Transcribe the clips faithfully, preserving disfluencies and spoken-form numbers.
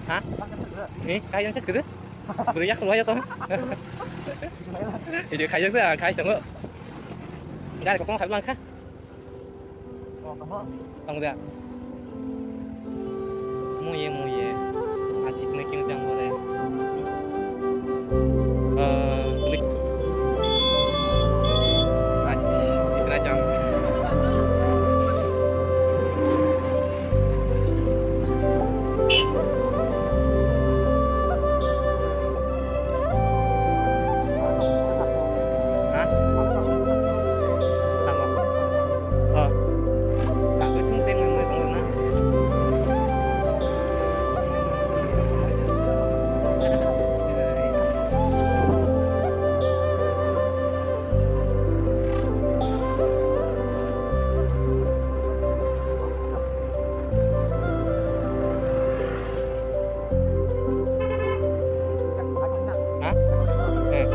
Ha? Ni, kaya sa skede? Beri yak luar ya to. Ini kaya sa, kaya sa. Gari kok mau kaya kha? Tong dia. Muye, muye. Aji kena kini jang bore. Eh, klik. Aji, kena jang. Ha? Tamo. Oh. Kagwi thung teng nang nang tong na. Ha? Eh.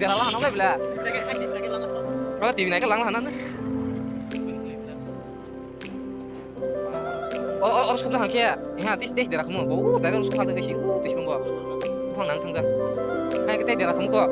Dera la hanok lai bela. Oro T V nai khe lang hana na. Oro, oro, oro sukla hangkhe, ha, tis, tis dera khamu. Bo, direct oro sukla dega si, tis nunggo. Buphang nang thangda. Hai khe dera khamu ko.